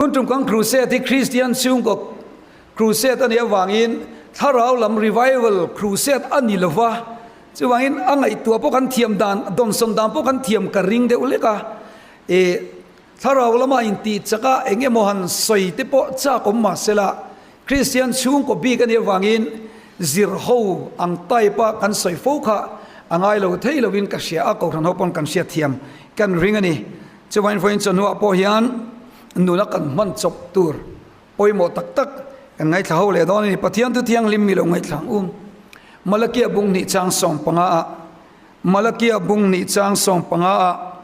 Tun tum kan Crusade hi Kristian chhungkaw Crusade a nih avangin thlarau lam revival Crusade a ni lo va, chuvangin a ngaihtuah pawh kan thiam dan, dawnsawn dan pawh kan thiam ka ring deuh lek a. Ih, thlarau lama intih chak a eng emaw han sawi te pawh chak awm mah sela, Kristian chhungkaw bik a nih avangin zir ho ang type a kan sawi fo kha a ngai lo thei lovin ka hria a, Kohhran ho pawn kan hriatthiam kan ring a ni. Chuvangin vawiin chawhnuah pawh hian nuna kan hman chawp tur pawimawh tak tak kan ngaithla ho leh dawn a ni. Pathian thu thianghlim mi lo ngaithla ang u. Malakia bung hnih chang 15 ah Malakia bung hnih chang 15 ah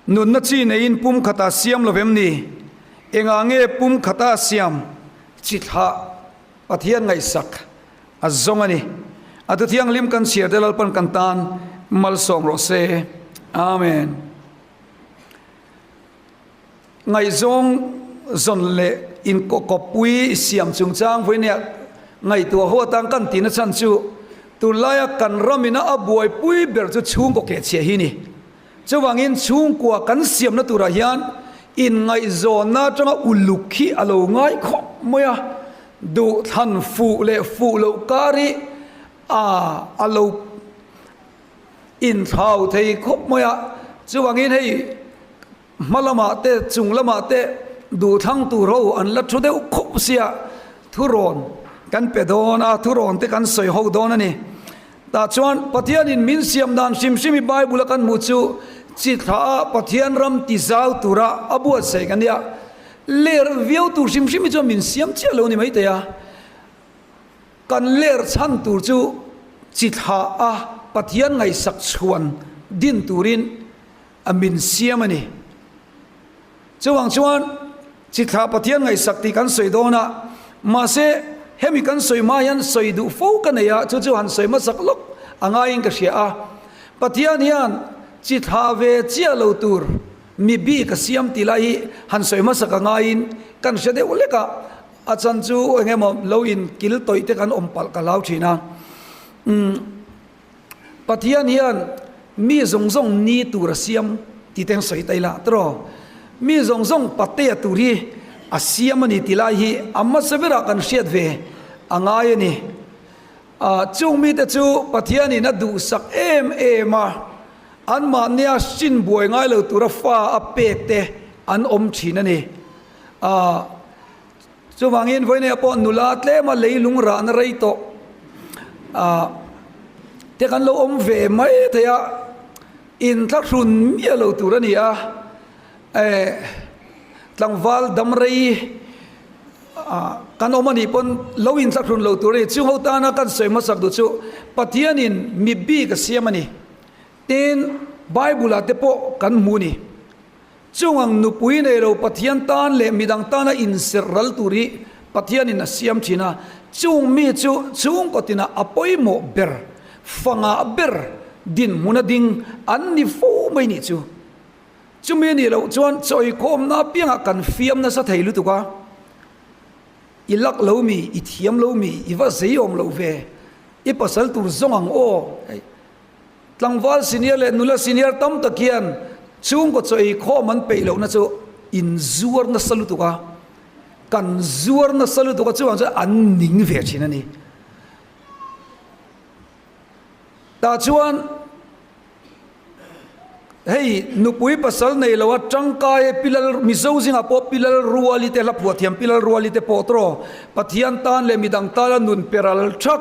Nunna chi neiin pum khata siam lo vem ni? Engah nge pum khata siam chi thlah Pathian ngaihsak a zawng a ni. A thu thianghlim kan chhiar te Lalpan kan tan malsawm rawh se. Amen. Ngaihzawng zawn leh inkawkawppui siam chungchang vawinia ngaihtuah ho atan kan tihna chhan chu tunlaia kan ramina a buaipui ber chu chhungkaw kehchhiah hi ni. Chuvangin chhungkua kan siamna turah hian inngaihzawnna atanga uluk hi a lo ngai khawp mai a, duhthlan fuh leh fuh loh kar hi a a lo inthlau thei khawp mai a. Chuvangin hei hma lamah te chung lamah te duhthlang tur ho an la thu deuh khawp sia thurawn kan pe dawn a, thurawn te kan sawi ho dawn a ni. Tah chuan Pathianin min siam dan hrim hrim i Bible a kan hmuh chu chi thla a Pathian ram ti zau tura a buatsaih kan nia. Ler viau tur hrim hrim hi chuan min siam chiah lo ni maithei a. Kan ler chhan tur chu chi thla a Pathian ngaihsak chhuan din turin a min siam a ni. Chuvang chuan chi thlah Pathian ngaihsak tih kan sawi dawn a, mahse hemi kan sawi hma hian sawi duh fo ka nei a, chu chu han sawi hmasak lawk a ngaiin ka hria a. Pathian hian chi thlah ve chiah lo tur mi bik a siam tih lai hi han sawi hmasak a ngaiin kan hre deuh lek a, a chan chu eng emaw lo in kil tawih te kan awm palh ka hlau thin a. Umm. Pathian hian mi zawng zawng ni tur a siam tih te an sawi ta ila tiraw? Mi zawng zawng patea tur hi a siam a ni tih lai hi a hmasa berah kan hriat ve a ngai a ni. Chung mite chu Pathianin a duhsak em em a, anmahnia hrin buai ngai lo tura fa a pek te an awm thin a ni. Chuvangin vawineia pawh nula tlema leilung rahna rei tawh ah te kan lo awm ve mai thei a, inthlahrun miah lo tur a ni a, eh tlangval dam rei ah kan awm a nih pawn lo inthlahrun lo tur a ni. Chung ho tana kan sawi hmasak duh chu Pathianin mi bik a siam a ni. Tin, Bible ah te pawh kan hmu a ni. Chung ang nupui nei lo Pathian tan leh midang tana inserh ral tur hi Pathianin a siam thin a, chung mi chu chhungkaw tinah a pawimawh ber, fangah ber dinhmun a ding an ni fo mai nih chu. Chumi a nih loh chuan chawikhawmna apiangah kan fiam nasa thei lutuk a, i lak lo mi, i thiam lo mi, i va zei awm lo ve, i pasal tur zawng ang aw. Tlangval senior leh nula senior tam tak hian chhungkaw chaw ei khawm an peih lohna chu in zuar nasa lutuk a, kan zuar nasa lutuk a chuvang chuan an ning ve thin a ni. Tah chuan hei nupui pasal nei lo a tangkai e Pilal Mizo zingah pawh Pilal Ruali te hla phuah thiam Pilal Ruali te pawh tawh Pathian tan leh midang tana nun pe ral thak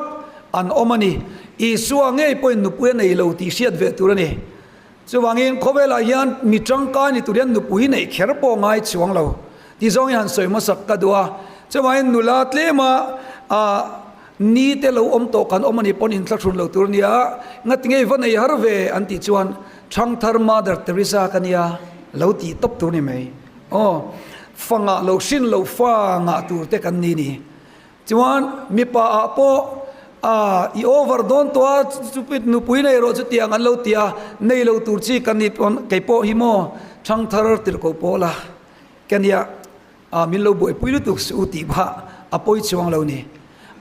an awm a ni. Isua ngei pawhin nupui a nei lo tih hriat ve tur a ni. Chuvangin khawvelah hian mi tangkai ni tur hian nupui neih kher pawh ngai chuang lo tih zawngin han sawi hmasak ka duh a. Chuvangin nula tlema ah ni te lo awm tawh kan awm a nih pawn inthlahrun lo tur a nia, ngati ngei va nei har ve an tih chuan Thangthar Mother Teresa ka nia lo tih tawp tur a ni mai. Aw, fa ngah lo hrin lo fa ngah tur te kan ni ni. Chuan mipa ah pawh ah i over dawn tawh a, chupit nupui nei rawh chutiang an lo ti a, nei lo tur chi ka ni pawn kei pawh hi maw thangthar tirhkoh pawl a ka nia ah min lo buaipui lutuk suh u tih bah a pawi chuang lo ni.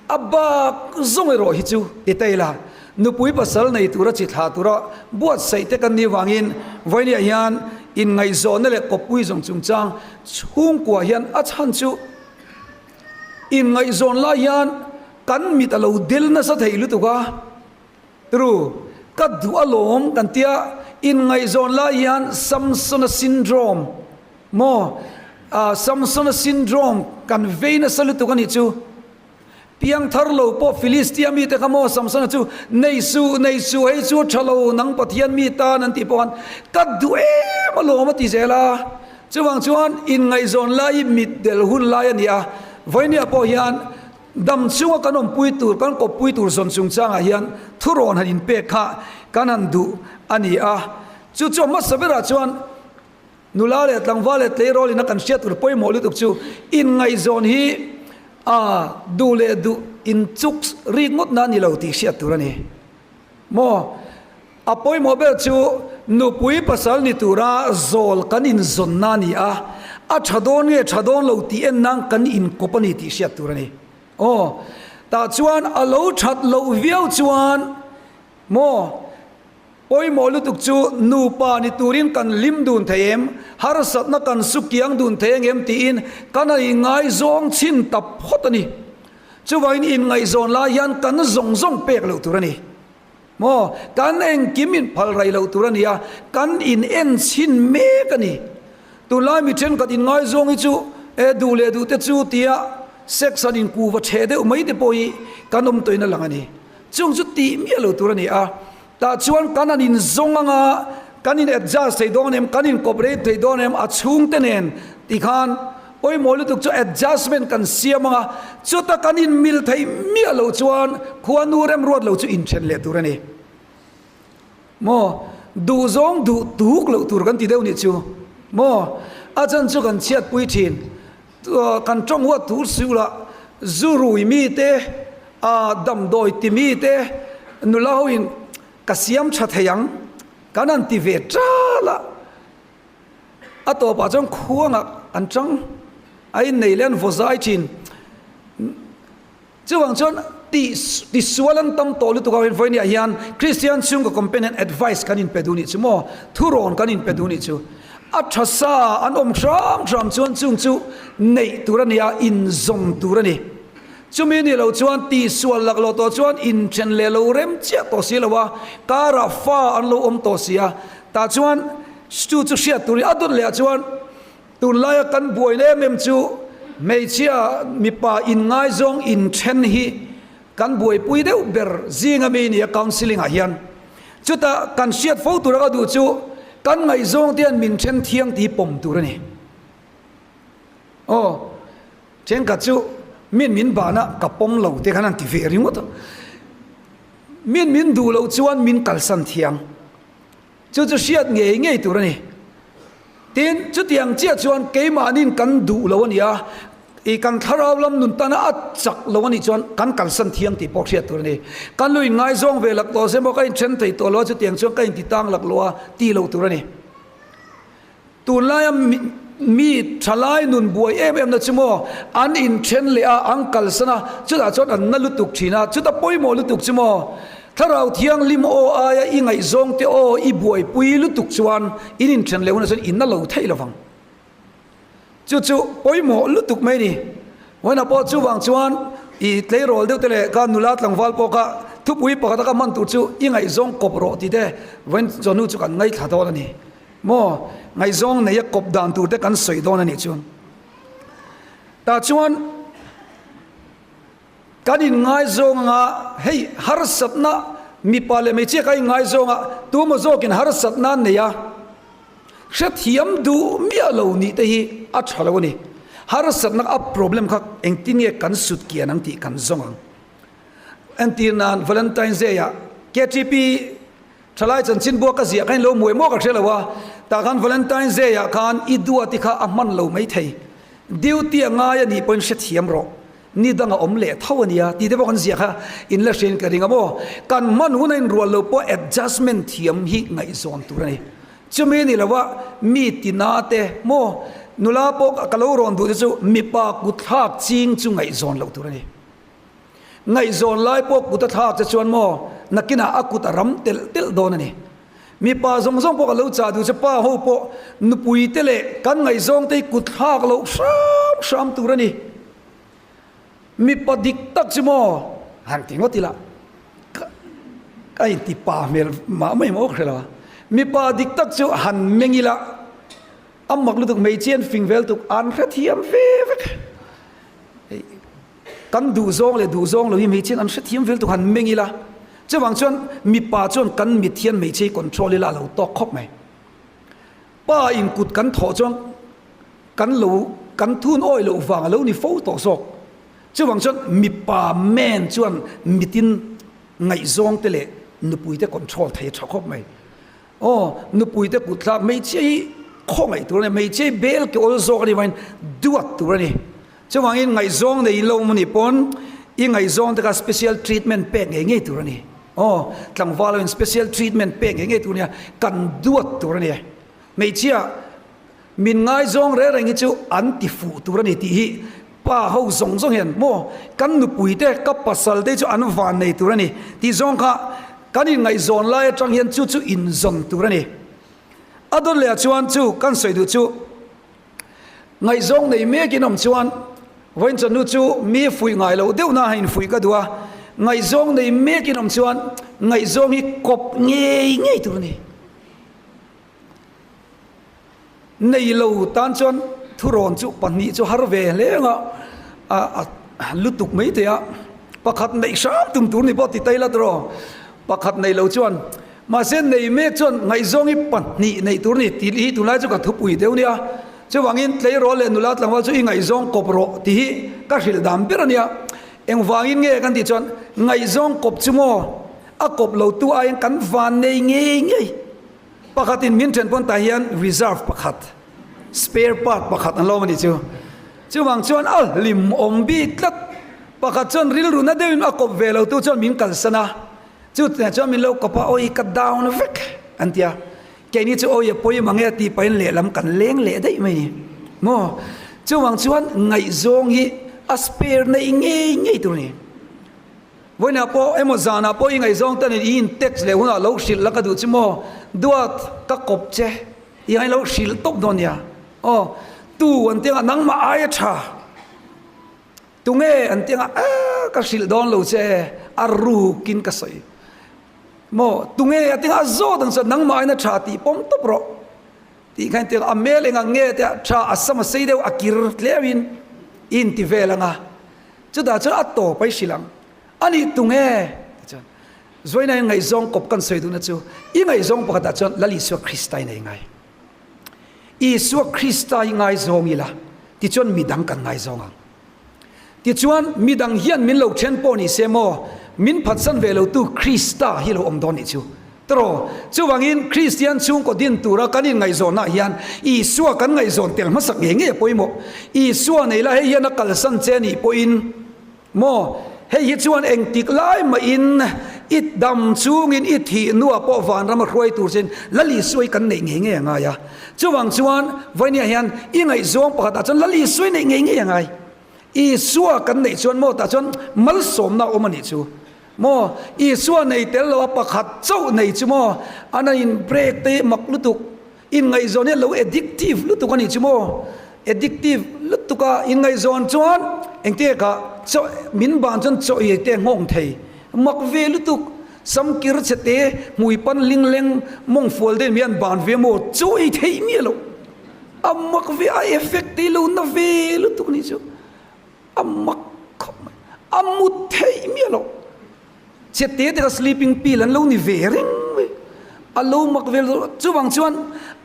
A bak zawng erawh hi chu ti ta ila nupui pasal nei tura chi thlah tura buatsaih te kan nih vangin vawinia hian. Inngaihzawnna leh kawppui zawng chungchang chhungkua hian a chhan chu inngaihzawn lai hian kan mit a lo del nasa thei lutuk a, Tru, ka duh alawm kan tia, inngaihzawn lai hian Samsona syndrome maw, Samsona syndrome kan vei nasa lutuk a nih chu. Piangthar lo pawh Filistia mite kha maw Samsona chu nei suh, nei suh, hei chu a tha lo, nang Pathian mi tan an tih pawh khan ka duh em alawm a ti zel a. Chuvang chuan inngaihzawn lai hi mitdel hun lai a ni a, vawinia pawh hian dam chunga kan awmpui tur, kan kawppui tur zawn chungchangah hian thurawn han inpek kha kan han duh a ni a. Chu chu a hmasa berah chuan Nula leh tlangval leh tleirawl ina kan hriat tur pawimawh lutuk chu inngaihzawn hi a duh leh duh inchuk rik ngawt na a ni lo tih hriat tur a ni. Maw? A pawimawh ber chu nupui pasal ni tura zawl kan inzawnna a ni a, a tha dawn nge tha dawn lo tih en nan kan inkawp a ni tih hriat tur a ni. Aw, tah chuan a lo that loh viau chuan maw? Pawimawh lutuk chu nupa ni turin kan hlim dun thei em, harsatna kan su kiang dun thei ang em tiin kan han inngaizawng chhin ta phawt a ni. Chuvangin inngaihzawn lai hian kan zawng zawng pek loh tur a ni. Maw? Kan engkim inphal raih loh tur a ni a, kan in en chhin mek a ni. Tunlai mi thenkhat inngaizawng hi chu e duh leh duh te chu tia sex han inkuva chhe deuh mai te pawh hi kan awm tawhin a lang a ni. Chung chu tih miah lo tur a ni a. Tah chuan kan han inzawng anga kan in adjust thei dawn em, kan in cooperate thei dawn em a chhungte nen ti khan pawimawh lutuk chu adjustment kan siam anga chuta kan in mil thei miah loh chuan khuanu remruat lo chu inthen leh tur a ni. Maw? Duhzawng duh tuk loh tur kan ti deuh nih chu maw? A chan chu kan chhiatpui thin. Kan tawng huat tur si ula zu rui mite damdawi ti mite nula ho in ka siam tha thei ang kan han ti ve tal a, a tawpah chuan khuangah an tang a innei leh an vaw zai thin. Chuvang chuan tih tisual an tam tawh lutuk avangin vawinia hian Kristian chhungkaw companion advice kan inpe duh nih chu maw? Thurawn kan inpe duh nih chu. A tha sa an awm hram hram chuan chung chu neih tur a ni a, inzawm tur a ni. Chumi nih loh chuan tihsual laklawh tawh chuan inthen leh lo rem chiah tawh si lo a, karah fa an lo awm tawh si a, tah chuan chu chu hriat tur a ni. A dawt leh ah chuan Tunlaia kan buaina em em chu hmeichhia mipa inngaizawng inthen hi kan buaipui deuh ber zinga mi nia counselling ah hian. Chutah kan hriat fo tura ka duh chu kan ngaihzawng te hian min then thiang tih pawm tur a ni. Aw, thenkhat chu min min bahna ka pawm lo te khan an ti ve ringawt a. Min min duh loh chuan min kalsan thiang. Chu chu hriat ngei ngei tur a ni. Tin, chutiang chiah chuan keimahnin kan duh lo a ni a, i kan thlarau lam nun tana a chak lo a nih chuan kan kalsan thiang tih pawh hriat tur a ni. Kan lu inngaizawng ve lak tawh se maw ka inthen thei tawh lo a, chutiang chuan ka inti tang lak lo a ti lo tur a ni. Tunlaia mi thalai nun buai em em na chu maw an inthen leh a, an kalsan a, chutah chuan an na lutuk thin a, chuta pawimawh lutuk chu maw Thlarau Thianghlim aw aia i ngaihzawng te aw i buaipui lutuk chuan in inthen leh hunah chuan in na lo theih lovang. Chu chu pawimawh lutuk mai a ni. Vawiinah pawh chuvang chuan i tleirawl deuh te leh ka nula tlangval pawh kha thupui pakhata ka hman tur chu i ngaihzawng kawp rawh tih te vawiin chawhnu chu kan ngaithla dawn a ni. Maw ngaihzawng neia kawp dan tur te kan sawi dawn a nih chu. Tah chuan Kan inngaizawng anga hei harsatna mipa leh hmeichhia kan inngaizawng a, tumaw zawkin harsatna an nei a, hrethiam duh miah lo nih te hi a tha lo a ni. Harsatna a problem kha engtin nge kan sut kian ang tih kan zawng ang. Entir nan Valentine's Day ah KTP Thalai chanchin buak ka ziah kha in lo muai maw ka hre lo a, tah khan Valentine's Day ah khan i duat i kha a hman lo mai thei. Duty a ngai a nih pawhin hrethiam rawh. Ni dang a awm leh tho a nia tih te pawh kan ziah kha in la hriain ka ring a maw. Kan hman hun a inrual lo pawh adjustment thiam hi ngaihzawn tur a ni. Chumi ni lo a mi tina te maw nula pawh ka lo rawn duh te chu mipa kutthlak ching chu ngaihzawn loh tur a ni. Ngaihzawn lai pawh kut a thlak che chuan maw nakinah a kut a ram telh telh dawn a ni. Mipa zawng zawng pawh ka lo chah duh che, pa ho pawh nupui te leh kan ngaihzawng te hi kut thlak loh hram hram tur a ni. Mipa dik tak chu maw han ti ngawt ila ka ka inti pa hmel mah mai maw ka hre lo a. Mipa dik tak chu han meng ila a mak lutuk hmeichhia an fing vel tuk an hrethiam ve vek. Kan duhzawng leh duhzawng lo hi hmeichhian an hrethiam vel tuk han meng ila, chuvang chuan mipa chuan kan mit hian hmeichhe hi control ila a lo tawk khawp mai. Pa in kut kan thawh chuan kan lo kan thun awi loh vang a lo ni fo tawh zawk. Chuvang chuan mipa man chuan mitin ngaihzawng te leh nupui te control thei a tha khawp mai. Aw, nupui te kut thlak hmeichhia hi khawngaih tur a ni, hmeichhia hi bel ke awl zawk a nih vangin duat tur a ni. Chuvangin ngaihzawng nei lo maw nih pawn i ngaihzawng te kha special treatment pek ngei ngei tur a ni. Aw, tlangval ho in special treatment pek ngei ngei tur a nia, kan duat tur a ni. Hmeichhia min ngaizawng reng reng hi chu an ti fuh tur a ni tih hi pa ho zawng zawng hian maw kan nupui te ka pasal te chu an van nei tur a ni tih zawng kha kan inngaihzawn lai atang hian chu chu inzawn tur a ni. A dawt leh ah chuan chu kan sawi duh chu Ngaihzawng nei mekin awm chuan vawiin chawhnu chu mi fuih ngai loh deuh na in fuih ka duh a, ngaihzawng nei mekin awm chuan ngaihzawng hi kawp ngei ngei tur a ni. Nei lo tan chuan thurawn chu pahnih chu har ve hle ang a, a lutuk mai thei a, pakhat neih hram tum tur ni pawh ti tai la tawh, pakhat nei lo chuan Mahse nei mek chuan ngaihzawng hi pahnih neih tur a ni tih hi tunlai chu ka thupui deuh nia. Chuvangin tleirawl leh nula tlangval chu i ngaihzawng kawp rawh tih hi ka hrilh dan ber a nia. Engvangin nge kan tih chuan ngaihzawng kawp chu maw a kawp lo tu aiin kan van nei ngei ngei. Pakhatin min then pawn tah hian reserve pakhat, spare part pakhat an lo awm a nih chu. Chuvang chuan a hlim awm bik tlat. Pakhat chuan rilru na deuhin a kawp ve lo tu chuan min kalsan a. Chu tihna chuan min lo kawp a, awi ka down vek an ti a, keini chu awi a pawi mang e tih pahin lehlam kan leng leh daih mai ni maw? Chuvang chuan ngaihzawng hi a spare neih ngei ngei tur a ni. Vawiinah pawh emaw zanah pawh i ngaihzawng te nen i in text leh hunah lo hrilh la ka duh chu maw? Duat ka kawp che tih ang i lo hrilh tawp dawn nia aw, tu an ti anga nangmah aia tha. Tunge an ti anga aaa ka hrilh dawn lo che a rukin ka sawi maw tunge a ti anga a zawt ang chuan nangmah aina tha tih pawm tawp rawh tih kha in ti anga a hmel eng ang nge tia tha a sam a sei deuh a kir tleuhin i inti vel anga chutah chuan a tawp a i hrilh ang ani tunge ti chuan Zuaina in ngaihzawng kawp kan sawi duhna chu i ngaihzawng pakhatah chuan Lal Isua Krista in a ingai. Isua Krista hi ngaizawng ila, tichuan midang kan ngaizawng ang. Tichuan midang hian min lo then pawh ni se maw, min phatsan ve lotu Krista hi lo awm dawn nih chu. Tawraw, chuvangin Kristian chhungkaw din tura kan inngaihzawnah hian Isua kan ngaihzawn tel hmasak ngei ngei a pawimawh. Isua nei la hei hian a kalsan che nih pawhin, Maw? Hei hi chuan engtik lai mahin i dam chungin i thih hnuah pawh vanram a hruai tur chin Lal Isua hi kan neih ngei ngei a ngai a. Chuvang chuan vawinia hian i ngaihzawng pakhatah chuan Lal Isua i neih ngei ngei a ngai. Isua kan neih chuan maw tah chuan malsawmna a awm a nih chu. Maw? Isua nei tel lo a pakhat chauh nei chu maw? An an in break te hi mak lutuk. Inngaihzawn hi a lo addictive lutuk a nih chu maw? Addictive lutuk a inngaihzawn chuan engte kha chaw min ban chuan chaw ei te nghawng thei mak ve lutuk sam kir chhe te hmui pan ling leng mawng fual deuh hian ban ve maw chaw ei theih miah loh a mak ve a effect te lo na ve lutuk a nih chu a mak khawp mai a mut theih miah loh. Che te te kha sleeping pill an lo ni ve reng mai, a lo mak vel zawk. Chuvang chuan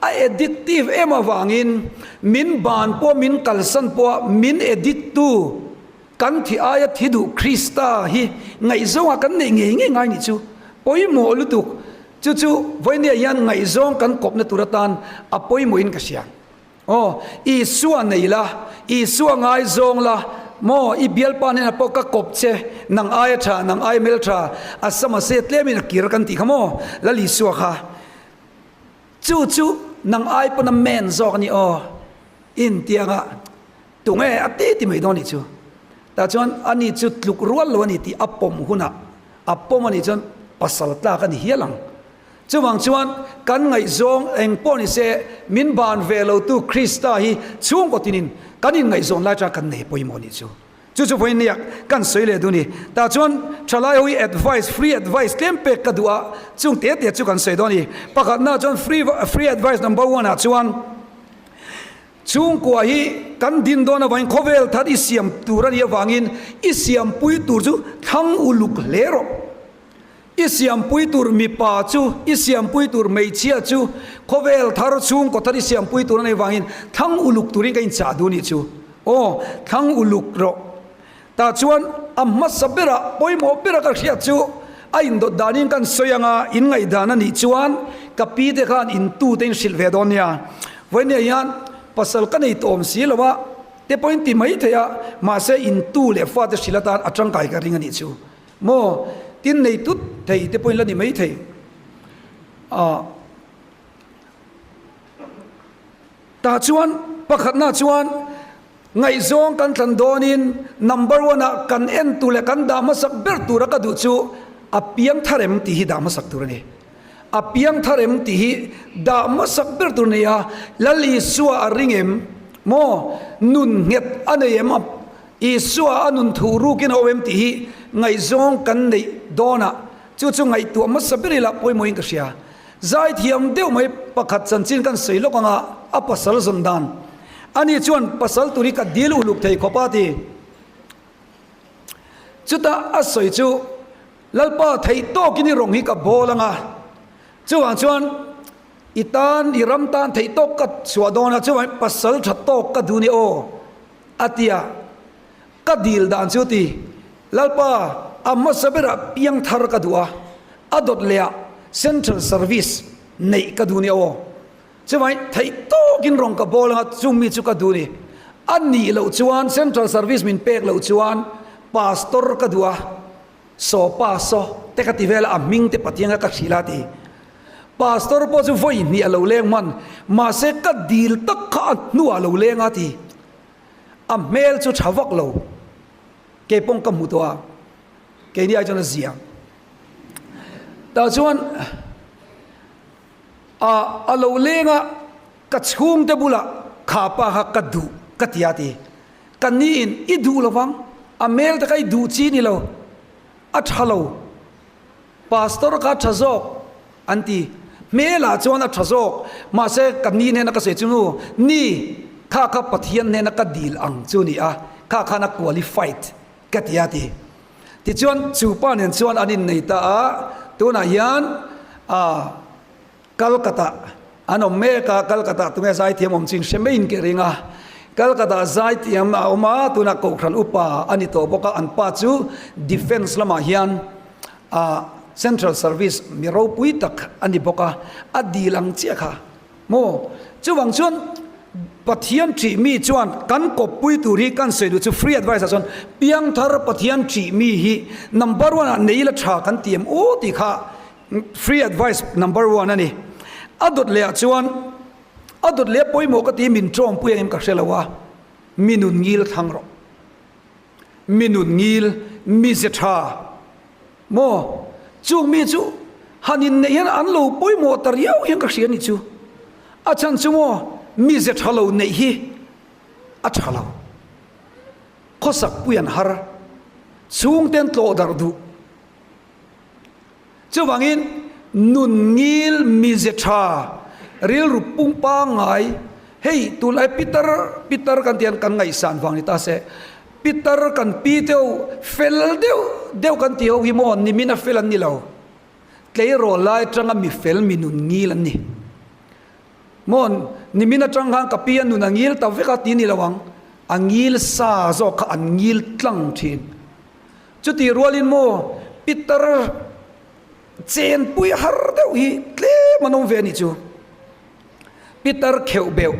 a addictive em avangin min ban pawh min kalsan pawha min addict tu kan thi aia thi duh Krista hi ngaihzawngah kan neih ngei ngei ngai nih chu pawimawh lutuk. Chu chu vawinia hian ngaihzawng kan kawpna tur atan a pawimawhin ka hria. Aw, Isua nei la, Isua ngaizawng la, maw, i bialpa hnenah pawh ka kawp che, nang aia tha, nang aia hmel tha, a sam a se tlemin a kir kan tih kha maw, Lal Isua kha. Chu chu nang ai pawn a men zawk a ni aw, intianga tunge a ti ti mai dawn nih chu. Tah chuan ani chu tluk rual lo a ni tih a pawm hunah, a pawm a nih chuan pasal tlak a ni hial ang. Chuvang chuan kan ngaihzawng eng pawh ni se min ban ve lotu Krista hi chhungkaw tinin kan inngaihzawn lai atanga kan nei pawimawh nih chu. Chu chu vawiin nia kan sawi leh duh ni. Tah chuan thalai ho hi advice, free advice tlem pek ka duh a, chung te te chu kan sawi dawn a ni. Pakhatna chuan free free advice number one ah chuan chhungkua hi kan din dawn avangin khawvel thar i siam tur a nih avangin i siampui tur chu thlang uluk hle rawh. I siampui tur mipa chu, i siampui tur hmeichhia chu, khawvel thar chhungkaw thar i siampui tur a nei vangin thlang uluk turin ka inchah duh nih chu. Aw, thlang uluk rawh. Tah chuan a hmasa berah, pawimawh bera ka hriat chu a indawt danin kan sawi anga in ngaihdan a nih chuan ka pi te khan in tu te in hrilh ve dawn nia. Vawinia hian pasal ka nei tawm si lo a, te pawhin ti mai thei a, mahse in tu leh fate hrilh atan a tangkai ka ring a nih chu. Maw? Tin nei tut thei te pawhin la ni mai thei. Ah. Tah chuan pakhatna chuan ngaihzawng kan thlan dawnin number one ah kan en tur leh kan dah hmasak ber tura ka duh chu a piang thar em tih hi dah hmasak tur a ni. A piang thar em tih hi dah hmasak ber tur a ni a, Lal Isua a ring em? Maw? Nun nghet a nei em? Isua a nun thuh rukin a awm em tih hi ngaihzawng kan neih dawnah chu chu ngaihtuah hmasa ber ila pawimawhin ka hria. Zaithiam deuh mai pakhat chanchin kan sawi lawk anga a pasal zawn dan. Ani chuan pasal tur hi ka dil uluk thei khawp a ti. Chutah a sawi chu Lalpa theih tawkin i rawng hi ka bawl anga chuvang chuan i tan i ram tan theih tawk ka chhuah dawn a chuvangin pasal tha tawk ka duh ni aw. A ti a, Ka dil dan chu ti, Lalpa, a hmasa berah piang thar ka duh a, a dawt lehah Central Service neih ka duh ni aw. Chuvangin theih tawkin rawn ka bawl anga chung mi chu ka duh ni. A nih loh chuan Central Service min pek loh chuan Pastor ka duh a, saw pa saw te ka ti vel a, a hming te Pathian kha ka hrilh a ti. Pastor pawh chu vawi hnih a lo leng hman, mahse ka dil tak kha a hnuah a lo leng a ti. A hmel chu tha vak lo, kei pawng ka hmu tawh a, keini ai chuan a zia. Tah chuan a a lo leng a, ka chhungte bulah kha pa kha ka duh ka ti a ti. Ka niin i duh lo vang, a hmel te kha i duh chi ni lo, a tha lo. Pastor kha tha zawk an ti. Hmelah chuan a tha zawk. Mahse ka ni hnena ka sawi chu nu, ni, kha kha Pathian hnena ka dil ang chu ni a, kha khan a qualified ka ti a ti. Tichuan chu pa nen chuan an innei ta a, tunah hian ah Calcutta an awm mek a, Calcutta tunge zaithiam awm chin hre maiin ka ring a, Calcutta zaithiam a awm a, tunah Kohhran upa a ni tawh bawk a, an pa chu Defence lamah hian ah Central Service mi ropui tak a ni bawk a, a dil ang chiah kha maw? Chuvang chuan Pathian ṭih mi chuan kan kawppui tur hi kan sawi duh chu free advice ah chuan piangthar Pathian ṭih mi hi number one ah nei ila ṭha kan ti em aw tih kha Free advice number one a ni. A dawt leh ah chuan a dawt leh pawimawh ka ti min tawngpui ang em ka hre lo a, mi nun ngil thlang rawh. Mi nun ngil, mi ze tha maw? Chung mi chu han inneih hian an lo pawimawh ta riau hian ka hria ni chu. A chhan chu maw mi ze tha lo neih hi a tha lo. Khawsak pui an har, chhungten tlawh darh duh. Chuvangin, nun ngil mize tha, rilru pung pangngai, hei tunlai pitar pitar kan tih hian kan ngaihsan vang ni ta se, pitar kan pi deuh, fel deuh deuh kan tih ho hi maw nimin a fel an ni lo, tleirawl lai atanga mi fel mi nun ngil an ni. Maw nimin atang khan ka pi a nun a ngil ta vek a ti ni lo ang, a ngil sa zawk kha an ngil tlang thin. Chutih rualin maw pitar chenpui har deuh hi tlem an awm ve a nih chu. Pitar kheuh beuh,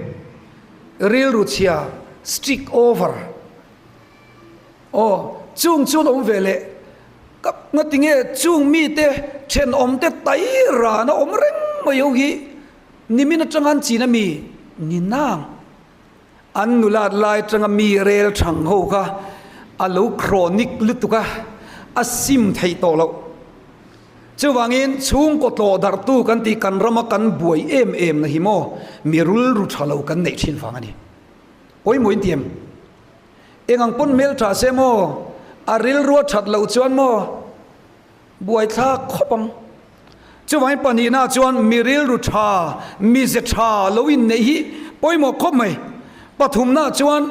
rilru chhia, strict over, aw chung chu an awm ve leh. Ka ngatinge chung mite thenawmte tai ran a awm reng mai ho hi nimin atanga an chin ami ni nang. An nulat lai atanga mi rel thang ho kha a lo chronic lutuk a, a sim theih tawh loh. Chuvangin chhungkaw tlawh darhtu kan tih kan rama kan buai em em na hi maw mi rilru tha lo kan neih thin vang a ni. Pawimawh in ti em? Eng ang pawn hmel tha se maw a rilru a that loh chuan maw buaithlak khawp ang. Chuvangin pahnihna chuan mi rilru tha, mize tha lo inneih hi pawimawh khawp mai. Pathumna chuan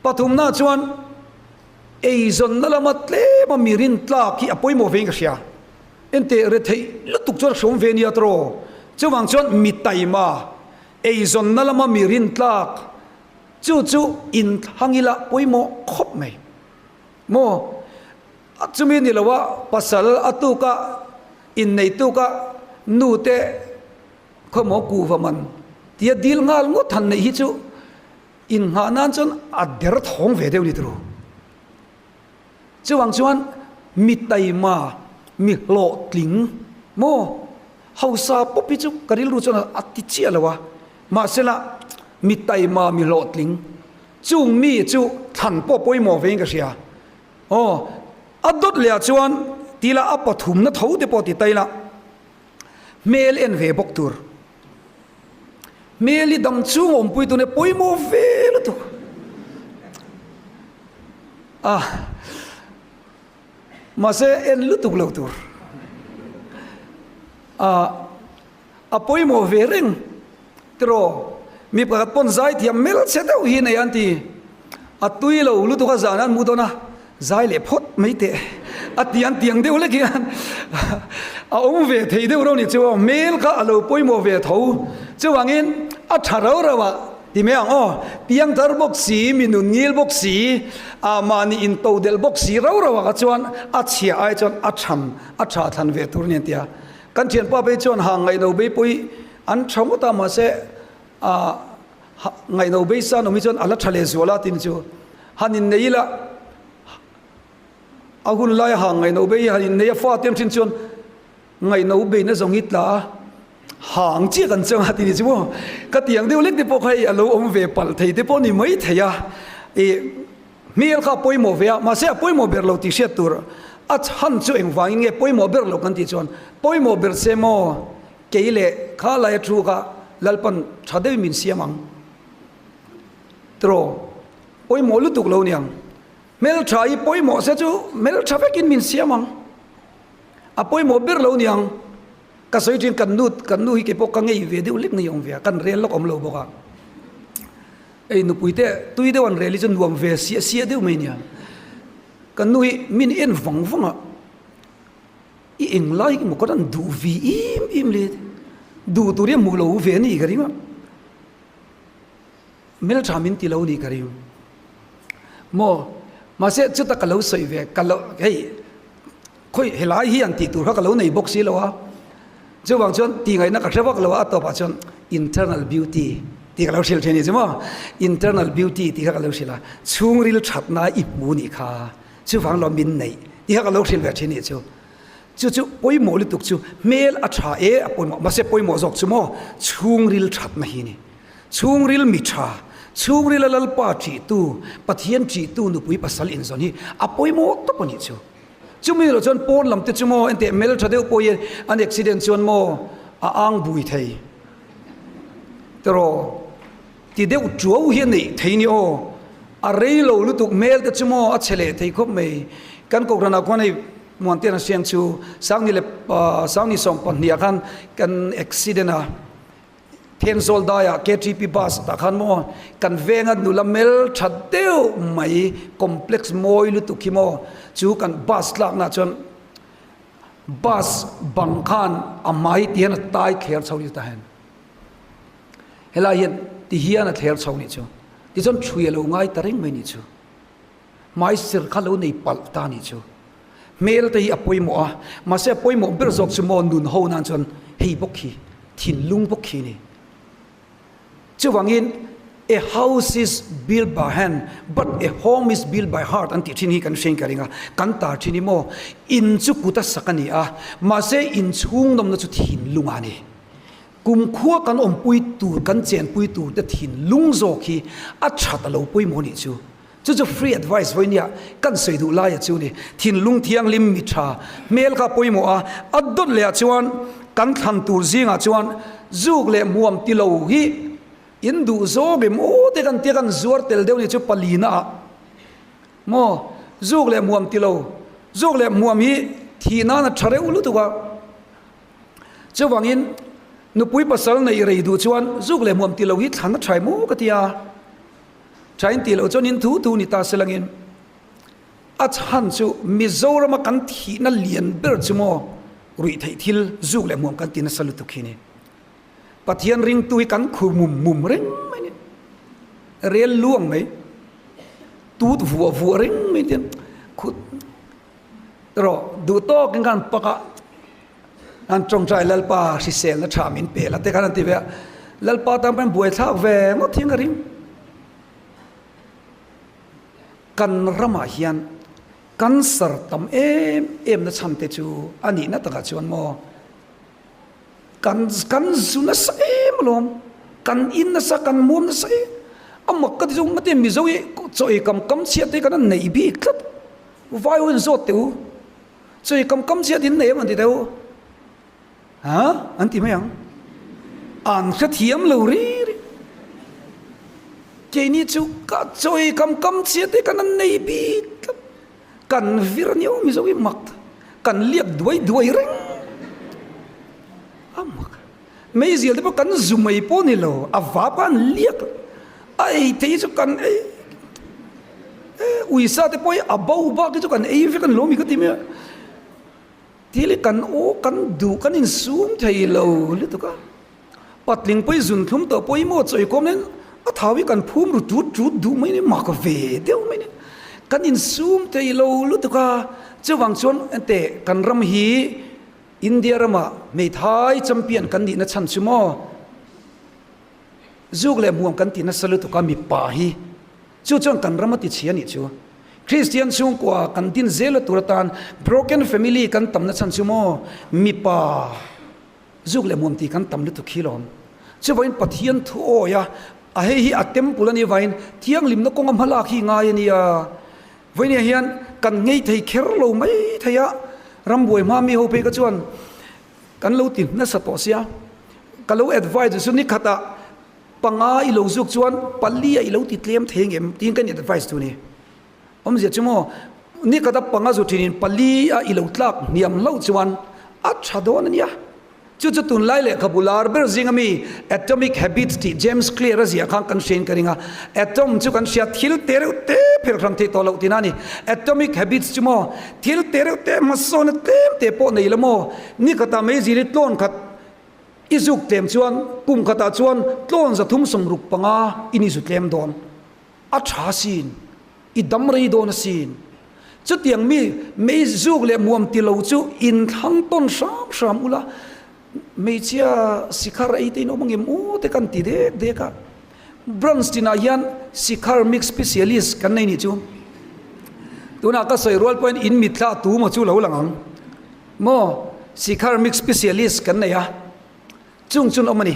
Pathumna chuan eizawnna lama tlema mi rintlak hi a pawimawh vein ka hria. Enteh retheih lutuk chuan hrawm ve nia tawh. Chuvang chuan mi taima, eizawnna lama mi rintlak chu chu inthlang ila pawimawh khawp mai. Maw? Chumi ni loa pasal a tuka innei tuka nute khawmaw kuhva man tia dil nghal ngawt han neih hi chu Innghah nan chuan a der thawng ve deuh ni turu. Chuvang chuan mi taima, mi hlawhtling maw hausa pawp hi chu ka rilru chuan a ti chiah lo a, mahsela mi taima, mi hlawhtling chung mi chu thlan pawh pawimawh vein ka hria. Aw, a dawt leh ah chuan tila a pathumna tho te pawh ti ta ila hmel en ve bawk tur. Hmel hi dam chhung awmpui tune pawimawh ve lutuk a mahse en lutuk lo tur a a pawimawh ve reng tiraw mi pakhat pawn zaithiam hmelchhe deuh hi nei an ti A tui lo lutuk a zan an mu dawn a, zai leh phawt mai teh a ti an tiang deuh lek hian a awm ve thei deuh reuh ni chu aw, hmel kha a lo pawimawh ve tho. Chuvangin a tha rau rau a ti mai ang aw, piang thar bawk si, mi nun ngil bawk si, ah mahni into delh bawk si rau rau ah kha chuan a chhia ai chuan a tham a tha thlan ve tur a ni an ti a. Kan thianpa phei chuan hang ngaihno beipui an tha ngawt a mahse ah Ngaihno beisan awm hi chuan a la tha leh zual a tin chu han innei ila a hun laia ha ngaihno bei hi han innei a fa te thin chuan ngaihno beina zawng hi tla a ha ang chiah kan chang a ti ni chu maw ka tiang deuh lek te pawh kha hei a lo awm ve palh thei te pawh ni mai thei a ih hmel kha a pawimawh ve a mahse a pawimawh ber lo tih hriat tur a chhan chu engvangin nge pawimawh ber lo kan tih chuan pawimawh ber se maw Kei leh kha laia thu kha Lalpan tha deuhin min siam ang. Tiraw, pawimawh lutuk lo niang. Hmeltha hi pawimawh se chu hmeltha vekin min siam ang. A pawimawh ber lo niang. Ka sawi thin kan nu, kan nu hi kei pawh ka ngei ve deuh lek ngei awm ve a, kan rel lawk awm lo bawk a. Ei nupui te tui deuh an rel hi chu nuam ve siah siah deuh mai nia. Kan nu hi min en vang vang a. I englai emaw ka rawn duh vi im im le duh tur hi a hmuh lo ve a nih ka ring a, hmeltha min ti lo nih ka ring maw mahse chuta ka lo sawi ve ka lo hei khawi helai hi an tih tur kha ka lo nei bawk si lo a chuvang chuan tih ngaihna ka hre vak lo a a tawpah chuan internal beauty tih ka lo hrilh thin a nih chu maw internal beauty tih kha ka lo hrilh a chhungril thatna i hmu nih kha. Chuvang lo min neih tih kha ka lo hrilh ve thin nih chu. Chu chu pawimawh lutuk chu hmel a tha e a pawimawh mahse pawimawh zawk chu maw chhungril thatna hi ni. Chhungril mi tha, chhungril a Lalpa thihtu, Pathian thihtu nupui pasal inzawn hi a pawimawh tawp a nih chu. Chumi loh chuan pawn lam te chu maw enteh hmel tha deuh pawh hi an accident chuan maw a ang bui thei tiraw. Ti deuh tuau hi a neih thei ni aw. A rei lo lutuk hmel te chu maw a chhe leh thei khawp mai. Kan Kohhranah khuan hei Muantian a siang chu Sangni leh Sangni 22 ah khan kan accident a, Thenzawl daiah KTP bus tah khan maw kan venga nula mel tha deuh mai complex mawi lutuk hi maw chu kan bus tlaknaah chuan bus bang khan a hmai ti hian a tai thler chho ni ta hian. Helai hian ti hian a thler chho nih chu. Tichuan ṭhui a lo ngai ta reng mai nih chu. Hmai sir kha lo nei palh ta nih chu. Hmel te hi a pawimawh a, mahse a pawimawh ber zawk chu maw nun ho nan chuan hei bawk hi, thinlung bawk hi a ni. Chuvangin a house is built by hand but a home is built by heart an tih ṭhin hi kan hriain ka ring a, kan tar ṭhin hi maw in chu kut a sak a ni a, mahse inchhung nawmna chu thinlung a ni. Kumkhua kan awmpui tur, kan chenpui tur te thinlung zawk hi a that a lo pawimawh nih chu. Chu chu free advice vawi nia kan sawi duh laia chu ni. Thinlung thianghlim mi tha hmel kha pawimawh a, a dawt leh ah chuan kan thlan tur zingah chuan zuk leh hmuam ti lo hi in duh zawk em aw te kan tia kan zuar tel deuh ni chu palina ah maw zuk leh hmuam ti lo zuk leh hmuam hi thih nan a tha reuh lutuk a. Chuvangin nupui pasal neih rei duh chuan zuk leh hmuam ti lo hi thlan a tha em aw ka ti a. Tha in tih loh chuan in thu thu ni ta se langin a chhan chu Mizorama kan thihna lian ber chu maw ruih theih thil zuk leh hmuam kan ti nasa lutuk hi ni. Pathian ringtu hi kan khur mum mum reng mai ni. Rel luang mai tut vuah vuah reng mai tian khut rawh duh tawkin khan pak a. An tawngtai Lalpa hriselna tha min pe la te khan an ti ve a, Lalpa tan pawhin buai thlak ve ngawt hian ka ring. Kan ramah hian cancer tam em em na chhan te chu a nihna takah chuan maw kan kan zu nasa em alawm, kan in nasa kan muam nasa em a mak ka ti zawng ngawt em Mizo hi chaw ei kam kam chhiat te kan an neih bik tlat vai ho in zawt teh u. Chui kam kam chiat in nei em an ti deuh ha an ti mai ang an hrethiam lo ri ri keini chu ka chawi kam kam chiat te kan an nei bik tlat kan vir aniau mizo hi mak kan liak duai duai reng a mak Meizial te pawh kan zu mai pawh ni lo, a vap a an liak a ei thei chu kan ei uisa te pawh hi a bo bak hi chu kan ei vek a ni lo mi ka ti mai a, thil hi kan aw kan duh kan insum thei lo lutuk a, patling pawh hi zun thlum tawh pawh hi maw chawi kawm hian a thau hi kan phum ru tut tut duh mai ni mak ve deuh mai ni, kan insum thei lo lutuk a, chuvang chuan enteh kan ram hi. India rama hmeithai champion kan nihna chhan chu maw? Zuk leh hmuam kan ti nasa lutuk a mipa hi chu chuan kan ram a ti chhia nih chu. Kristian chhungkua kan din zel a tur atan broken family kan tamna chhan chu maw? Mipa zuk leh hmuam ti kan tam lutuk hi lawm. Chuvangin Pathian thu awi a, a hei hi a temple a nih vangin thianghlimna kawnga hmalak hi ngai a nia. Vawinia hian kan ngei thei kher lo mai thei a, rambuai hma mi ho phei kha chuan kan lo ti nasa tawh sia. Ka lo advise chu ni khatah panga i lo zuk chuan pali a i lo ti tlem thei ngem tiin ka ni advise tu ni. Awmzia chu maw ni khata panga zu thinin pali a i lo tlak hniam hlauh chuan a tha dawn a nia. Chu chu tunlai lehkhabu lar ber zinga mi Atomic Habits tih James Clear a ziah khan kan hriain ka ring a. Atom chu kan hria thil te reuh te phel hran theih tawh loh tina a ni. Atomic Habits chu maw thil te reuh te hmasawna tlem te pawh nei la maw ni khatah meizil hi tlawn khat i zuk tlem chuan kum khatah chuan tlawn 365 in i zu tlem dawn. A tha sin. I dam rei dawn asin. Chutiang mi mei zuk leh muam ti lo chu inthlang tawn hram hram ula, hmeichhia sikhar ei te in awm angem aw te kan ti dek dek a. Branch tinah hian sikhar mix specialist kan nei nih chu. Tunah ka sawi rual pawhin in mitthla tu maw chu lo lang ang maw sikhar mix specialist kan nei a. Chung chun awm a ni.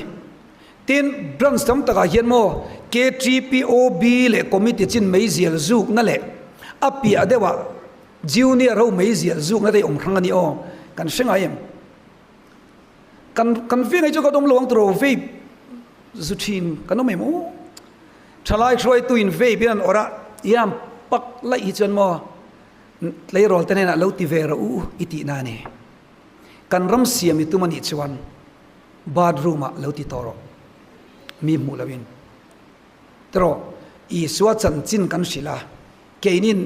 Tin, branch tam takah hian maw KTPOB leh committee chin meizial zukna leh a piah deuhah junior ho meizial zukna te hi awm hrang a ni aw. Kan hre ngai em? Kan kan veng hi chu kan awm lo ang tiraw vape zu thin kan awm em aw? Thalai hruaitu in vape in an awrh a, ian pak laih hi chuan maw tleirawl te hnenah lo ti ve rawh u i tihna a ni. Kan ram siam i tum a nih chuan bathroom ah lo ti tawh rawh. Mi hmuh lo in. Tiraw, Isua chanchin kan hrilh a, keinin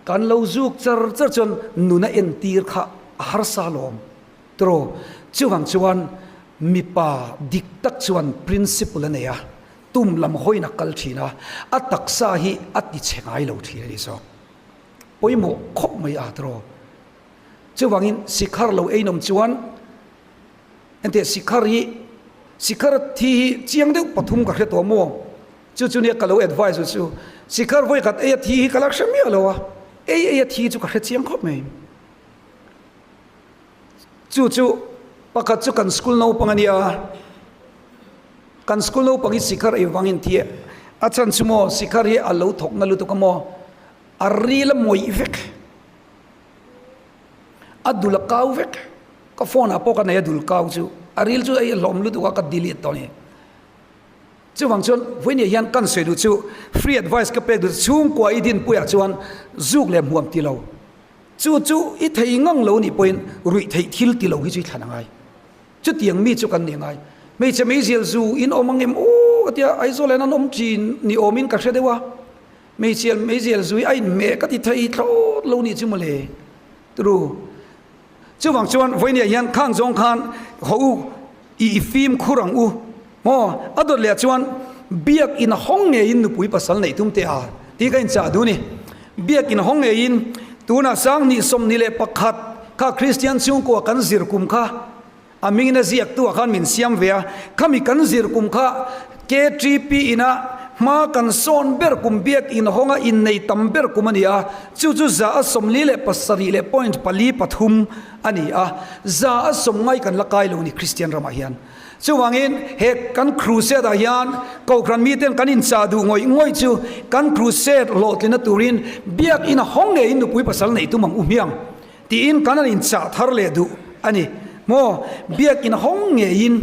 kan lo zuk char char chuan nuna entir kha a harsa alawm. Tiraw, chuvang chuan mipa dik tak chuan principle a nei a, tum lam hawiin a kal thin a, a taksa hi a ti chhe ngai lo thin a ni zawk. Pawimawh khawp mai a tiraw. Chuvangin sikhar lo ei nawm chuan enteh sikhar hi sikhar thi hi chiang deuh pathum ka hre tawh maw? Chu chu nia ka lo advice u chu sikhar vawi khat ei a thi hi ka la hre miah lo a, ei ei a thi chu ka hre chiang khawp mai. Chu chu pakhat chu kan school naupang a nia, kan school naupang hi sikhar ei vangin thi a. A chhan chu maw sikhar hi a lo thawk na lutuk a maw a ril a mawih vek a dul a kau vek ka phone ah pawh ka nei a dul kau chu a ril chu a hlawm lutuk a ka delete tawh a ni. Chuvang chuan vawinia hian kan sawi duh chu free advice ka pek duh chu chhungkua i dinpuiah chuan zuk leh hmuam ti lo chu chu i thei ngang lo nih pawhin ruih theih thil ti lo hi chu i thlan a ngai. Chutiang mi chu kan ni ngai. Hmeichhe meizial zu in awm ang em aw ka tia Aizawl hian an awm thin ni awmin ka hre deuh a. Hmeichhe meizial zu hi a inhmeh ka ti thei thlawt lo nih chu mawle. Turu. Chuvang chuan vawinia hian khang zawng khan haw u i fimkhur ang u. Maw? A dawt leh ah chuan Biak in hawng ngeiin nupui pasal neih tum teh a tih ka inchah duh ni. Biak in hawng ngeiin tunah 2021 kha Kristian chhungkua kan zir kum kha a hmingin a ziaktu ah khan min siam ve a, khami kan zir kum kha KTP ina hma kan sawn ber kum Biak in hawnga innei tam ber kum a ni a, chu chu 47 leh point pali pathum a ni a, 100 ngai kan la kai lo ni Kristian ramah hian. Chuvangin he kan crusade ah hian Kohhran miten kan inchah duh ngawih ngawih chu kan crusade hlawhtlina turin Biakinn a hawng ngeiin nupui pasal neih tum ang u hmiang tiin kan han inchah thar leh duh a ni maw? Biakinn a hawng ngeiin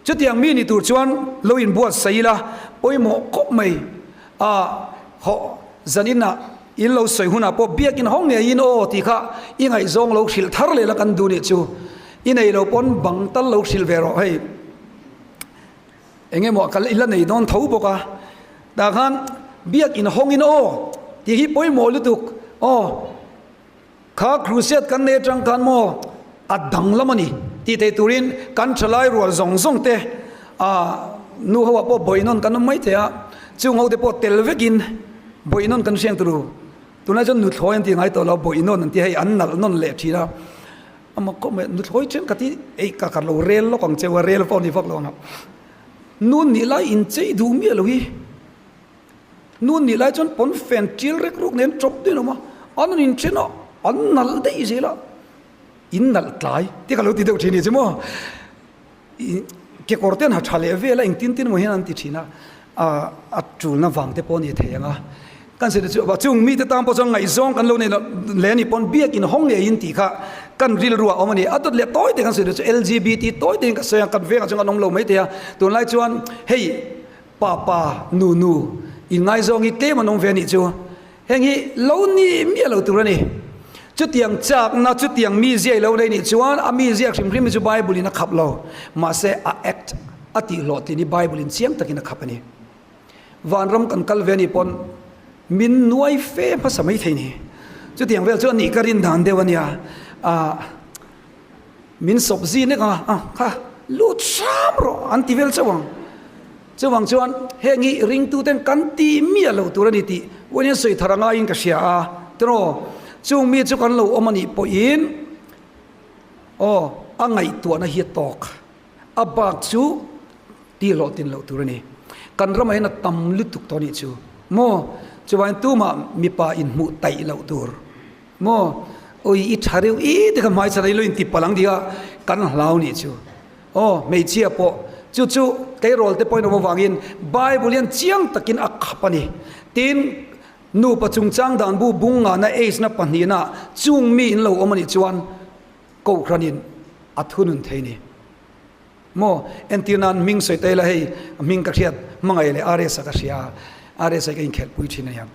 chutiang mi ni tur chuan lo inbuatsaih ila pawimawh khawp mai a hawh zanin ah In lo sawi hunah pawh biakin hawng ngeiin aw tih kha i ngaihzawng lo hrilh thar leh la kan duh nih chu. I nei lo pawn bang tal lo hrilh ve rawh hei. Eng emaw ka la nei dawn tho bawk a. Tah khan biakin hawngin aw tih hi pawimawh lutuk aw. Kha crusade kan nei atang khan maw a danglam a ni tih theih turin kan thalai rual zawng zawng te ah nu ho ah pawh bawihnawn kan awm mai thei a, chung ho te pawh tel vekin bawihnawn kan hriang turu tunlai chuan nuthlawi an ti ngai tawh lo bawihnawn an ti hei an nalh nawn leh thin a, amah kawp mai nuthlawi thenkhat hi ei ka khat lo rel lawk ang cheu a rel pawh ni vak lo ang a, nu nih lai inchei duh miah lo hi. Nun nih lai chuan pawn fen ṭil rek ruk nen ṭawp daih awm a, an rawn inṭhen a, an nalh daih zel a, in nalh tlai te ka lo ti deuh ṭhin ni chu maw, kekawr te an ha ṭha leh vel a, engtin tin emaw hian an ti ṭhin a, a ṭulna vang te pawh a ni thei ang a, kan sawi chu chung mite tan pawh chuan ngaihzawng kan lo nei lo leh a nih pawn biakin hawng ngeiin tih kha kan rilru ah a awm a ni, a dawt leh tawi te kan sawi chu LGBT tawi tein ka sawi a, kan vengah chuan kan awm lo maithei a, tunlai chuan hei. Pa pa, nu nu, in ngaizawng hi tlem an awm ve a nih chu. Heng hi lo ni miah lo tur a ni. Chutiang chakna, chutiang mizia i lo nei nih chuan a mizia hrim hrim hi chu Bible in a khap lo. Mahse a act a tih hlawhtlin hi Bible in chiang takin a khap a ni. Vanram kan kal ve a nih pawn min nuai fe hmasa mai thei ni. Chutiang vel chu a nih ka rin dan deuh a nia. Ah. Min sawp zi nek a, a kha lut hram rawh an ti vel chauh ang. Chuvang chuan heng hi ringtuten kan ti miah lo tur a ni tih uain sawi thar a ngaiin ka hria a, tiraw chung mi chu kan lo awm a nih pawhin aw a ngaihtuahna hi a tawk, a bak chu ti hlawhtlin loh tur a ni. Kan ramah hian a tam lutuk tawh a nih chu maw, chuvangin tumah mipa inhmuh taih loh tur. Maw? Ui i tha reuh i te kha hmai chhan a ilo inti palh ang tih kha kan hlau nih chu. Aw hmeichhia pawh chu chu tleirawl te pawhin awm avangin Bible hian chiang takin a khap a ni. Tin, nupa chungchang dan bu bung ngahna age na pahnihna chung mi in lo awm a nih chuan Kohhranin a thunun thei ni. Maw? Entir nan hming sawi ta ila hei hming ka hriat hmangaih leh RS a ka hria a, RS a hi ka inkhelhpui thin a nia.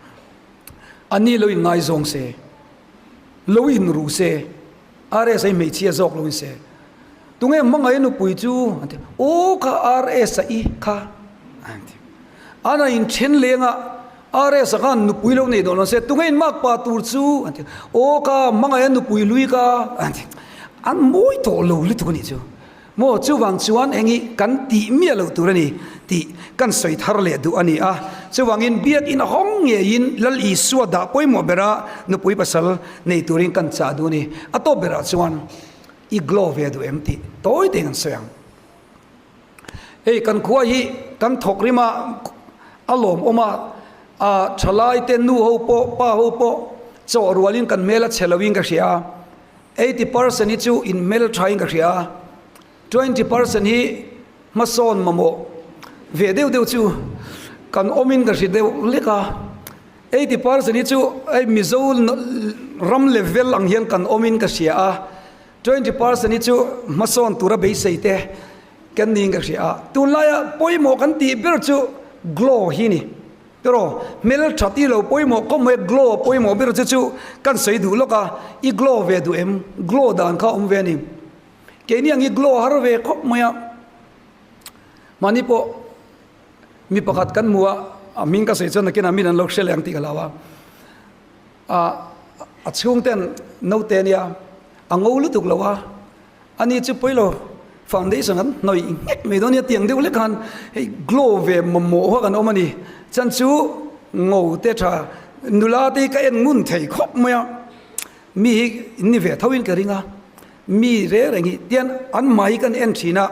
A ni lo in ngaizawng se, lo in ru se, RS a i hmeichhia zawk lo in se. Tunge hmangaih nupui chu an ti, aw kha RS a i kha an ti. An a in then leng a, RS a khan nupui lo nei dawn lo se, tunge in mak pa tur chu an ti, aw kha hmangaih nupui hlui kha an ti. An mawi tawh lo lutuk a nih chu. Maw chuvang chuan eng hi kan tih miah loh tur a ni tih kan sawi thar leh duh a ni a. Chuvangin biakin a hawng ngeiin Lal Isua dah pawimawh bera nupui pasal nei turin kan chah duh a ni. A tawp berah chuan i glow ve duh em tih tawi tein kan sawi ang. Hei kan khua hi kan thawk rim a, a lawmawm a, a thalai te nu ho pawh pa ho pawh chawh rualin kan hmel a chhe loin ka hria a. 80% hi chu in hmel tha in ka hria a, 20% hi hmasawn mamawh ve deuh deuh chu. Kan awmin ka hre deuh lek a, 80% hi chu hei Mizo ram level ang hian kan awmin ka hria a, 20% hi chu hmasawn tura beisei te kan niin ka hria a. Tunlaia pawimawh kan tih ber chu glow hi a ni. Tiraw, hmeltha tih lo pawimawh kawm mai glow pawimawh ber chu chu kan sawi duh lawk a, i glow ve duh em? Glow dan kha a awm ve a ni. Keini ang hi glow har ve khawp mai a, mahni pawh mi pakhat kan hmu a, a hming ka sawi chuan nakinah min an lo hre leh ang tih ka hlau a, a chhungten naute a nia, a ngo lutuk lo a. Ani chu pawi lo, foundation an hnawih nghek mai dawn nia tiang deuh hlek khan hei glow ve mamawh ho kan awm a ni. Chuan chu ngo te tha nula te hi ka en ngun thei khawp mai a, mi hi in ni ve tho in ka ring a, mi reng reng hi tian an hmai hi kan en thin a,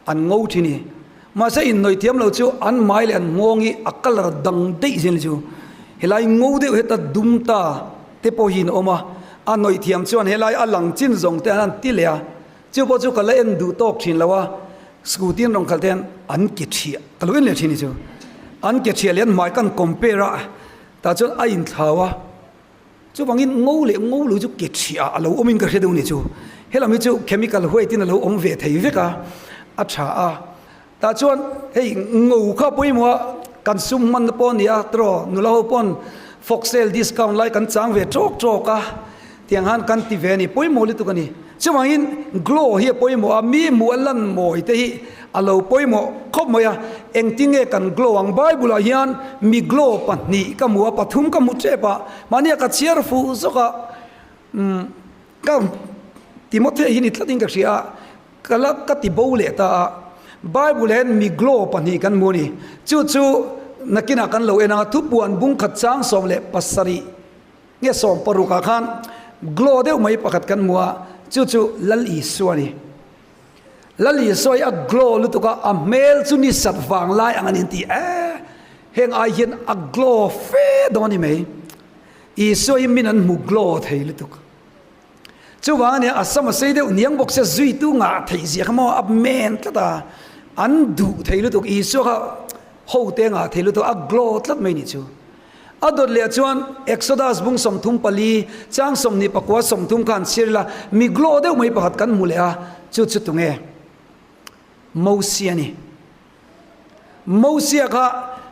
an ngo thin i. Mahse inhnawih thiam lo chu an hmai leh an nghawng hi a colour dang daih zel chu helai ngo deuh heta dum ta te pawh hi an awm a, a hnawih thiam chuan helai a lang chin zawng te an han ti leh a, chu pawh chu ka la en duh tawk thin lo a, scooty an rawn khalh te hian an ke thiah ka lo en leh thin hi chu an ke thiah leh an hmai kan compare a tah chuan a inthlau a. Chuvangin ngo leh ngo lo chu ke thiah a lo awmin ka hre deuh ni chu. Helam hi chu chemical white in a lo awm ve thei vek a, a tha a. Tah chuan hei ngo kha pawimawh a kan sum hmanna pawh a ni a, tiraw nula ho pawn fawk sale discount lai kan chang ve tawk tawk a, tiang khan kan ti ve a ni, pawimawh lutuk a ni. Chuvangin glow hi a pawimawh a, mi hmuh a lan mawi te hi a lo pawimawh khawp mai a, engtinge kan glow ang? Bible ah hian mi glow pahnih ka hmu a, pathum ka hmu tep a, mahnia ka chhiar fuh zawk a, umm ka Timothea hi ni tlatin ka hria a, ka la ka ti bo leh ta a, Bible ah hian mi glow pahnih kan hmu a ni, chu chu nakinah kan lo en ang a, thupuan bungkhat chang 17. Nge 16 ah khan glow deuh mai pakhat kan hmu a, chu chu Lal Isua a ni. Lal Isua hi a glow lutuk a, a hmel chu ni sat vang lai ang a ni an ti e, heng ai hian a glow fe dawn a ni mai. Isua hi min an hmu glow thei lutuk. Chuvang a nia a sam a sei deuh niang bawk sia zuitu ngah theih zia kha maw a men tlat a, an duh thei lutuk Isua kha ho te ngah thei lutuk a glow tlat mai ni chu. A dawt leh chuan Exodus bung 34 chang 29 30 khan chhiar ila mi glow deuh mai pakhat kan hmu leh a, chu chu tunge? Mosia a ni. Mosia kha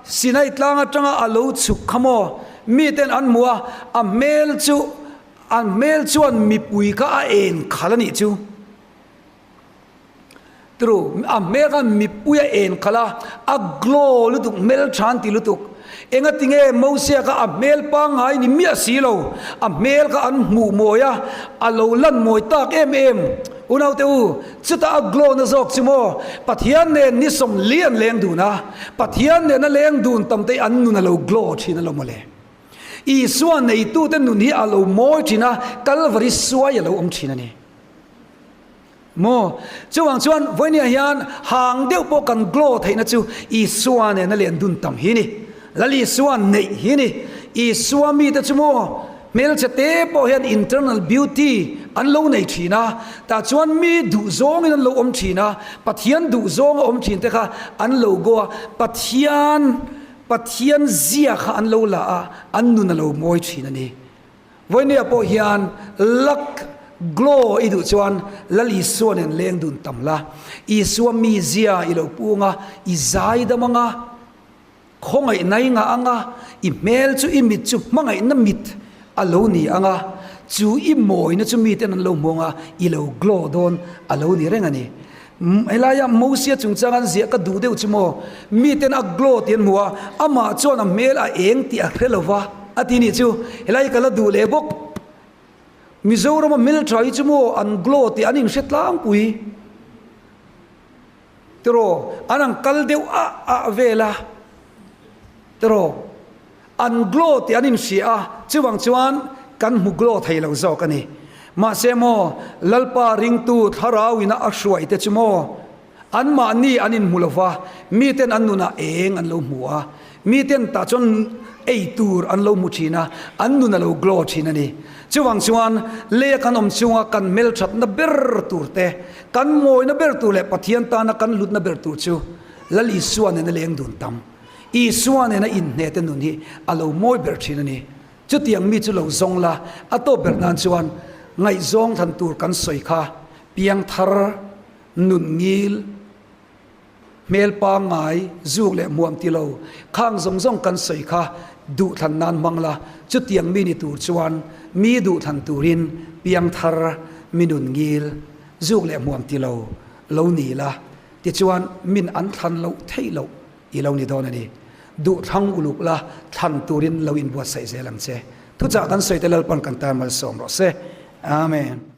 Sinai tlang atanga a lo chhuk kha maw? Miten an hmu a, a hmel chu a hmel chuan mipui kha a en khalh a nih chu. Tru, a hmel khan mipui a en khalh a, a glow lutuk, hmel tha an ti lutuk. Engatinge Mosia kha a hmel pangngai ni miah si lo, a hmel kha an hmuh mawi a, a lo lan mawi tak em em. Unaute u, chutah a glow na zawk chu maw? Pathian nen ni sawmli an leng dun a, Pathian nena leng dun tam te hi an nun a lo glow thin alawm mawle. Isua neitute nun hi a lo mawi thin a, Kalvari suai a lo awm thin a ni. Maw? Chuvang chuan vawinia hian hang deuh pawh kan glow theihna chu Isua nena len dun tam hi ni. Lal Isua neih hi ni. Isua mite chu maw hmelchhe te pawh hian internal beauty an lo nei thin a, tah chuan mi duh zawngin an lo awm thin a, Pathian duh zawnga awm thin te kha an lo go a, Pathian Pathian zia kha an lo la a, an nun a lo mawi thin a ni. Vawinia pawh hian luck glow i duh chuan Lal Isua nen leng dun tam la, Isua mizia i lo pung a, i zai dam ang a, khawngaihna i ngah ang a, i hmel chu i mit chu hmangaihna mit a lo ni ang a, chu i mawina chu miten an lo hmu ang a, i lo glow dawn a lo ni reng a ni. Helaia Mosia chungchang an ziah ka duh deuh chu maw? Miten a glow tih an hmu a, amah chuan a hmel a eng tih a hre lo va a ti nih chu. Helai hi ka la duh leh bawk. Mizorama hmeltha hi chu maw an glow tih an inhre tlangpui. Tiraw, an ang kal deuh ah ah vel a. Tiraw, an glow tih an inhria a, chuvang chuan kan hmu glow thei lo zawk a ni. Mahse maw, Lalpa ringtu thlarau ina a hruai te chu maw, anmahni an inhmu lo va, miten an nunah eng an lo hmu a, miten tah chuan ei tur an lo hmu thin a, an nun a lo glow thin a ni. Chuvang chuan leia kan awm chunga kan hmelthatna ber tur te, kan mawina ber tur leh Pathian tana kan hlutna ber tur chu Lal Isua nena leng dun tam. Isua nena inhne te nun hi a lo mawi ber thin a ni. Chutiang mi chu lo zawng la, a tawp ber nan chuan ngaihzawng thlan tur kan sawi kha piangthar nun ngil, hmel pangngai, zuk leh hmuam ti lo, khang zawng zawng kan sawi kha duhthlan nan hmang la, chutiang mi ni tur chuan mi duhthlan turin piangthar mi nun ngil, zuk leh hmuam ti lo, lo ni la, tichuan min an thlan loh theih loh i lo ni dawn a ni. Duhthlang uluk la, thlan turin lo inbuatsaih zel ang che. Thuchah kan sawi te Lalpan kan tan malsawm rawh se. Amen.